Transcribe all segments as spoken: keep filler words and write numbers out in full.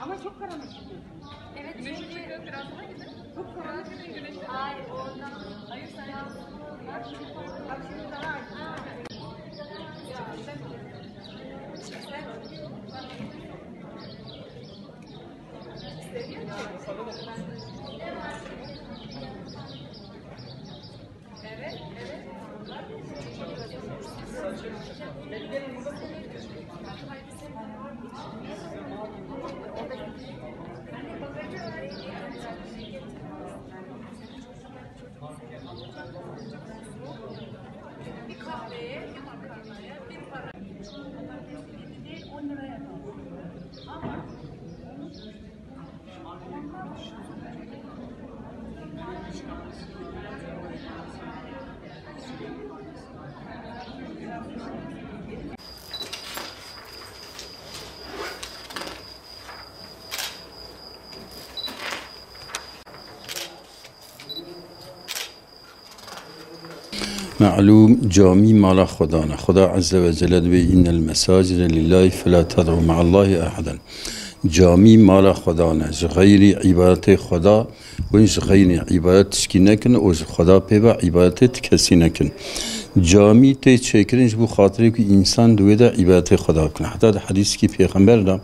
Ama çok karanlık. Evet, çünkü biraz daha güzel. Çok karanlık. Hayır, oradan. Hayır, sen bak, bak şimdi daha aydınlık. Ya, sen, sen, bir kahveye, bir makarnaya, bir para. On liraya kaldı. Ama Melûm, camî mala Xwedan e. Xweda Azze ve Celle dibê, "Innel mesacide lillahi fela ted'u me'allahi ehaden." Camî mala Xwedan e. Ji xeyrî îbadetê Xweda, hûn ji xeyrî îbadet tişkî nekin û ji Xweda pê ve îbadetê ti kesî nekin. Camî tê çêkirin ji bo xatirê ku însan di wê de îbadetê Xweda bikin. Heta di hedîskî Pêxember de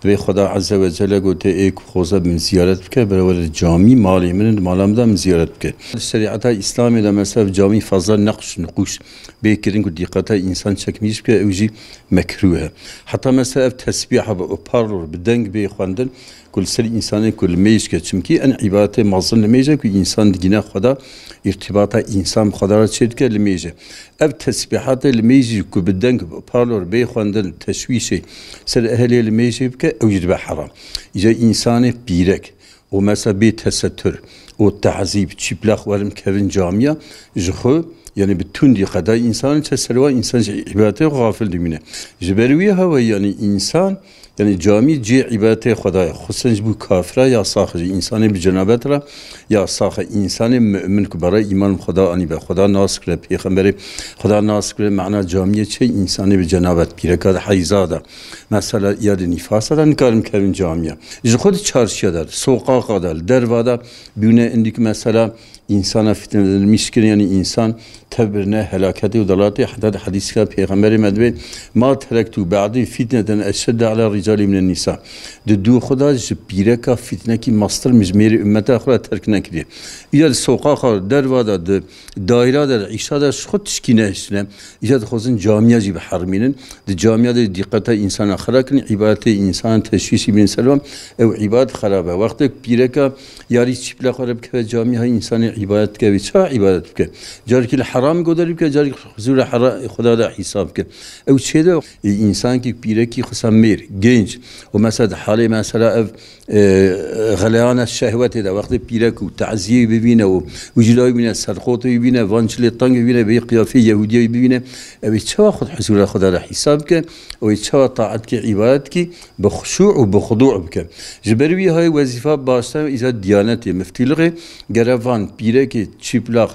Divê Xweda Azze ve Celle gote, "Ê ku xweze min ziyaret bike, bere were camî malê min in, di mala min de min ziyaret bike." Di şerîeta Îslamê de mesela camî fazla neqş niqûş bê kirin ku dîqeta însan çekmîş bike, ew jî mekrûh e. Heta mesela ev tesbîha bi û parlor bi deng bê xwendin ku li ser însanê ku li mêj ke, çimkî en îbadetê mezin li mêj e ku însan digîne Xweda, îrtîbata însan bi Xweda re çê dike li mêj e. Ev tesbîhatê li mêjî ku bi deng parlor bê xwendin teşwîşê ser ehlê li mêjê bike, ew jî dibe heram. Îca însanê pîrek û mesela bê tesetur û tehzîb, çîplax werin kevin camiya, ji xwe, yanî bi tundî qeda însan çe ser wan, însan ji îbadetê xwe xafil dimîne. Ji ber wî hewayî, yanî însan Yanî camî cihê îbadetê Xweda ye. Xusen ji bo kafira yasax e, ji însanê bi cenabet re yasax e. Însanê mu'min ku berê îman bi Xweda anîbe, Xweda nas kire, pêxemberê Xweda nas kire, mana camiyê çi? Însanê bi cenabet, pîreka di heyza de, mesela ya di nîfasa de nikarin bikevin camiya. Ji xwe di çarşiya de, di soqaqa de, li derva de bîne, indî ku mesela Însana fitnedilmîş kirin, yanî însan tevbirine helaketê û delatê, heta di hedîsika Pêxemberê me dibê, "Ma terektu ba'dî fitneten eşedde ala ricalî minen nîsa." Di dû xwe de ji pîreka fitnekî mestir min ji mêrê ummeta xwe re terk nekiriye. Îca di soqaxa derva de, di daîra de, di îşa de ji xwe tişkî nehiştine. Îca dixwazin camiya jî biherimînin. Di camiya de dîqeta însana xira kirin, îbadetê însan teşwîşî bînin ser wan, ew îbadet xerab e. Wextê ku pîreka yarî çîpla xwe re bikeve camiya, ha însanê îbadet dike, wê çawa îbadet bike? Carekî li heram godarî bike, carekî huzûra hera-, Xuda de hîsab bike. Ew çê de, e, însankî pîrekî xwesa mêr, genc û mesela di halê mesela ev e, xeleyana şehwetê de, wextê pîrek û taziyê bibîne û wicîda wî bîne, serqotê wî bîne, van cilê teng bibîne, bê qiyafê Yehûdiyê wî bibîne, ew ê çawa xwe huzûra Xweda de hîsab bike? Ew ê çawa taet bike, îbadet bike bi xuşû û bi xudû bike? Ji ber wî hayê wezîfa baştan îza diyanetê, miftîlixê gere van pîrekê çîplax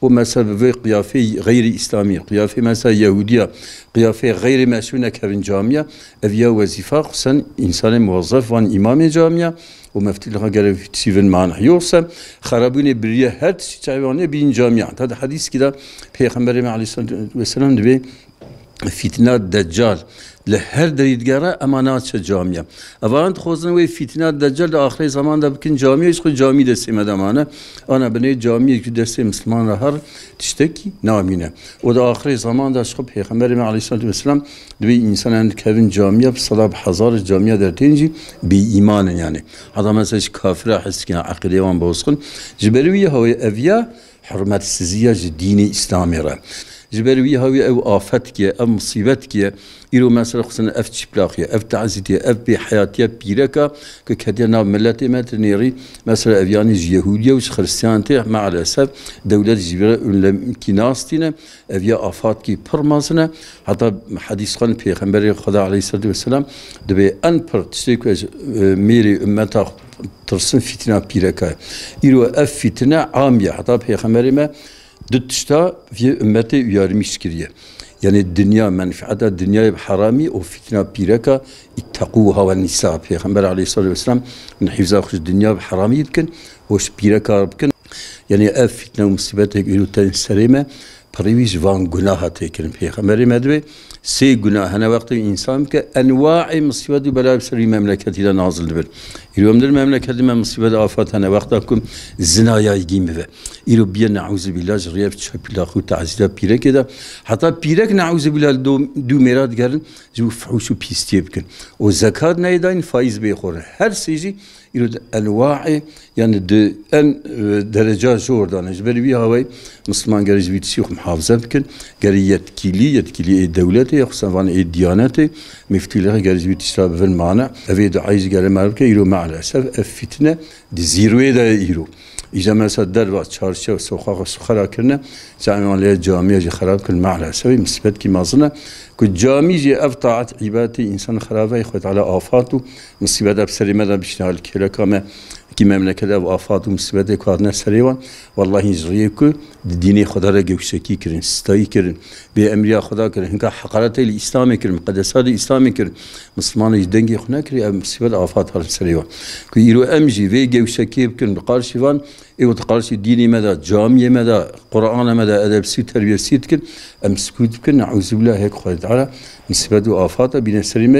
û mesela bi vê qiyafê xeyrî îslamî, qiyafê mesela Yehûdiya, qiyafê xeyrî meşrû nekevin camiya, ev ya wezîfa xwe sen însanê muwezzef van îmamê camiya û meftî li xwe gerek tîvin man. Yoksa xerabûnê biriye her tiştî çayvanê bîn camiya. Heta di hedîskî de Pêxemberê me aleyhissalatu vesselam dibê fîtina deccal li her derî digere, ema naçe camiya. Evan dixwazin wê fîtina deccal di axirê zaman de bikin camiya, ji xwe camî destê me de mane. Ana binê camiyê ku destê misliman re her tiştekî namîne. Û di axirê zaman de ji xwe Pêxemberê me aleyhissalatu vesselam dibê însanan dikevin camiya, bi seda bi hezar camiya dertên jî bêîman in yani. Heta mesela ji kafira hez dikin, eqîdê wan bozxin. Ji ber wî hewê ev ya hurmetsiziya ji dînê Îslamê re. Ji ber wî hawî ew afetkî ye, ev musîbetkî ye. Îro mesela xwestin ev çîplaxî ye, ev tazîtî ye, ev bêheyatî ye pîreka ku ketiye nav miletê me di nêrî. Mesela ev yanî ji Yehûdiye û ji Xristiyan tê, maalesef dewlet ji vî re û lemkî nastîne. Ev ya afatkî pir mezin e. Heta hedîs xwe Pêxemberê Xweda aleyhissalatu vesselam dibê en pir tiştê ku ez, e, mêrê ummeta xwe tirsim fîtina pîreka ye. Îro ev fîtine am ye. Heta Pêxemberê me du tişta vê ummetê uyarmîş kiriye. Yani dinya, menfaeta dinyayê bi heramî û fîtina pîreka, ittaqû hawa nîsa. Pêxember aleyhissalatu vesselam, min hîfza xwe ji dinya bi heramî bikin û ji pîreka bikin. Yani ev fîtne û musîbetek îro tên serê me, pirî wî ji van gunaha tê kirin. Pêxemberê me divê sê gunah hene wextê însan bike, enwaê musîbet û bela bi ser wî memleketî de nazil dibin. Îro em dir memleketê me musîbet afat hene, wexta ku zina ya yigî mive. Îro biye neûzubîllah ji rêya çepîlaxî û tazîda pîrekê de, heta pîrek neûzubîllah li dû, dû mêra digerin, ji bo fuhûş û pîstiyê bikin. Û zekat neyê dayîn, faîz bê xwarin. Her sê jî îro di enwaê, yani di en, e, dereca jor de ne. Ji ber vî hawayî Misliman gerê ji vî tiştî xwe muhafaze bikin. Gerê yetkîlî, yetkîlî ê dewletê, ya xwe van ê diyanetê, miftîlixê gerê ji vî tişta bivin mane. Evê duayî ji gerê me bike, îro maalesef ev fîtne di zîrwê de ye îro. Îja mesela derva çarşiya soxaxa xera kirine, sen wan lê camiya jî xerab kirin, maalesef musîbetkî mezin e. Ku camî jî ev taat îbadetê însan xerabe, Xwedê Teala afat û musîbet ev serê me de bişîne, hal kêleka me ki memleket ev afat û musîbetê ku hatine serê wan, wellahî ji rêyê ku di dînê Xweda re gewşekî kirin, sitayî kirin, bê emriya Xweda kirin, hinka heqaretê li Îslamê kirin, miqedesatê Îslamê kirin, Mislimanê jî dengê xwe nekirî, ev musîbet afat hatin serê wan. Ku îro em jî vê gewşekiyê bikin, bi qarşî van, ê û di qarşî dînê me de, camiyê me de, Qur'ana me de edebsî û terbiyesî dikin, em sikût bikin, neûzubîllah hêk Xwedê Teala musîbet û afata bîne serê me.